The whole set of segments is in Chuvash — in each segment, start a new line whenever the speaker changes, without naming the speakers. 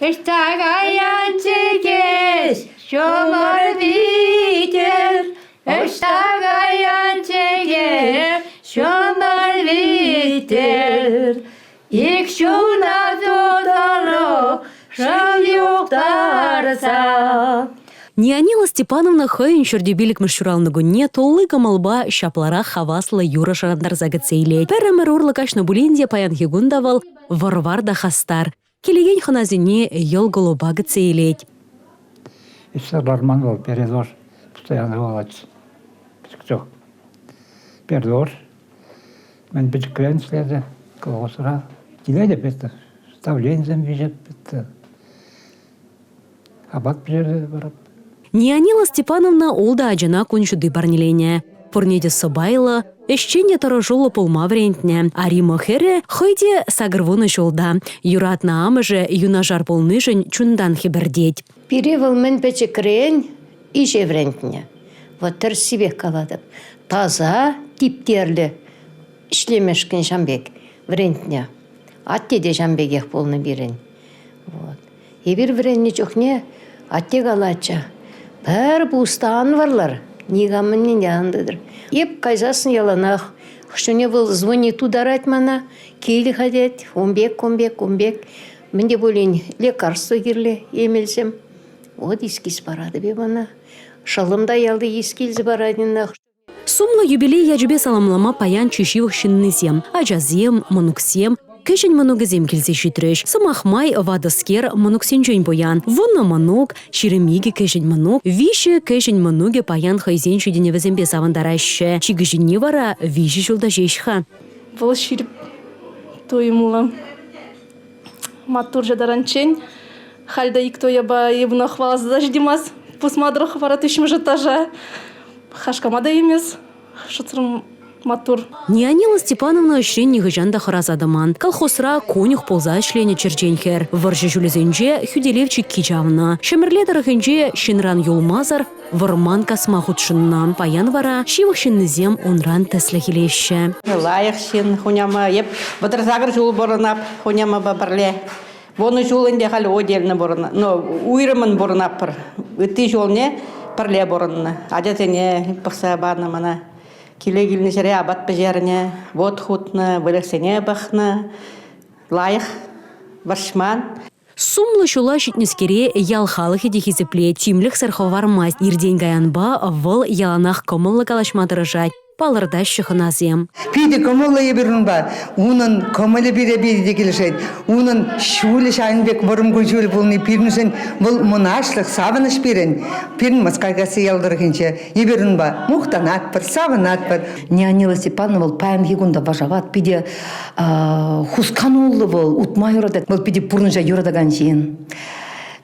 Ӑҫта каян чӗкеҫ, ҫумӑр витӗр, Ӑҫта каян чӗкеҫ, ҫумӑр витӗр. Ик ҫуна тутӑру шыв юхтарса.
Неонила Степановна хӑйӗн ҫуртӗ-пиллӗкмӗш ҫуралнӑ кунне тулли кӑмӑлпа ҫапларах хаваслӑ юрӑ шӑрантарса кӗтсе илет. Пӗр ӗмӗр урлӑ каҫнӑ пулин те паянхи кун та вӑл вӑр-вар та хастар. Килекен хӑнасене йӑл кулӑпа кӗтсе илет.
Ӗҫсӗр ларман вӑл, передоз постоянно вулать. Пӗчӗк чух. Передоз. Мӗн пӗчӗкрен ӗҫлетӗп колхозра. Килетӗп это, ставленисем виҫеп это. Апат пӗҫерсе парап.
Неонила Степановна ултӑ ачана кун ҫути парнеленӗ. Пурне те сӑпайлӑ, ӗҫчен те тӑрӑшуллӑ пулма вӗрентнӗ. Арима хӗрӗ хӑй те 80 ҫулта. Юратнӑ амӑшӗ юнашар пулнишӗн чунтан хӗпӗртет.
Пире вӑл мӗн пӗчӗкрен ӗҫе вӗрентнӗ. Вот тӗрӗссипех калатӑп. Таса, типтерлӗ ӗҫлемешкӗн ҫам пек вӗрентнӗ. Атте те ҫам пекех пулнӑ пирӗн. Вот. Эпир вӗреннӗ чухне атте калатчӗ, пӗр пус та ан вӑрлӑр, никамӑнне те ан тытӑр. Эп кайсассӑн яланах хӑшне вӑл звонить тутарать мана, кил-ха тет, ун пек, кун пек, кун пек. Мӗн те пулин лекарство кирлӗ, эмелсем. Вот эскиз паратӑп эп ӑна. Шӑллӑм та ялти эскиз парать ӑна.
Сумлӑ юбилей ячӗпе саламлама паян чи ҫывӑх ҫыннисем – ачасем, мӑнуксем, кӗҫӗн мӑнукӗсем килсе ҫитрӗҫ. Сӑмах май, ватӑскер мӑнуксенчен пуян. 10 мӑнук, 22 кӗҫӗн мӑнук, виҫӗ кӗҫӗн мӑнукӗ паян хӑйсен ҫитӗнӗвӗсемпе савӑнтараҫҫӗ. Чи кӗҫӗнни вара виҫӗ ҫулта ҫеҫ-ха.
Вӑл ҫирӗп туйӑмлӑ. Маттурҫӑ таранччен. Халь та ик туяпа ивна хваласа та ҫитеймасть. Пусма тӑрӑх вара тӳҫмӗш этажа. Хашкама та имес. Шутсӑр маттур.
Неонила Степановна ӗҫрен нихӑҫан та хӑраса тӑман. Колхозра конюх пулса ӗҫленӗ черчен хӗр. Вӑрҫӑ ҫулӗсенче хӳтӗлев чикки чавнӑ. Ҫӗмӗрле тӑрӑхӗнче ҫынран юлмасӑр вӑрман касма хутшӑннӑ. Паян вара ҫывӑх ҫыннисем унран тӗслӗх илеҫҫӗ.
Лайӑх ҫын хуняма. Эп 38 ҫул пурӑнап хунямапа пӗрле. Вунӑ ҫул ӗнтӗ халь отдельно пурӑна, но уйрӑмӑн пурӑнатпӑр. Ытти ҫулне пӗрле пурӑннӑ. Ачасене пӑхса панӑ мана. Киле килнӗ ҫӗре апат пӗҫернӗ, вут хутнӑ, выльӑхсене пӑхнӑ. Лайӑх вӑрҫман.
Сумлӑ ҫула ҫитнӗскере ял халӑхӗ те хисеплет, тимлӗхсӗр хӑвармасть. Иртен-каянпа вӑл яланах кӑмӑллӑ калаҫма тӑрӑшать, палӑртаҫҫӗ хӑнасем.
Питӗ кӑмӑллӑ эпир унпа. Унӑн кӑмӑлӗ пире питӗ те килӗшет. Унӑн ҫулӗ ҫавӑн пек вӑрӑм кун-ҫулӗ пулни пирӗншӗн вӑл мӑнаҫлӑх, савӑнӑҫ пирӗн. Пирӗн Москакасси ял тӑрӑхӗнче эпир унпа мухтанатпӑр, савӑнатпӑр.
Неонила Степановна вӑл паянхи кун та вашават, питӗ хускануллӑ вӑл, утма юратать. Вӑл питӗ пурнӑҫа юратакан ҫын.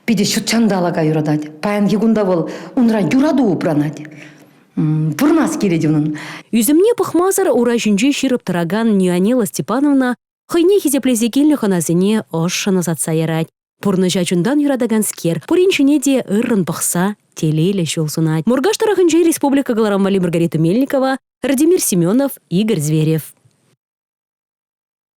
Питӗ ҫут ҫанталӑка юратать. Паянхи кун та вӑл унран юрату упранать. Пурӑнас килет унӑн.
Ӳсӗмне пӑхмасӑр ура ҫинче ҫирӗп тӑракан Неонила Степановна хӑйне хисеплесе килнӗ хӑнасене ӑшшӑн ӑсатса ярать. Пурнӑҫа чунтан юратаканскер пурин ҫине те ыррӑн пӑхса телейлӗ ҫул сунать. Муркаш тӑрӑхӗнчи республика кӑларӑмвалли Маргарита Мельникова, Радимир Семенов, Игорь Зверев.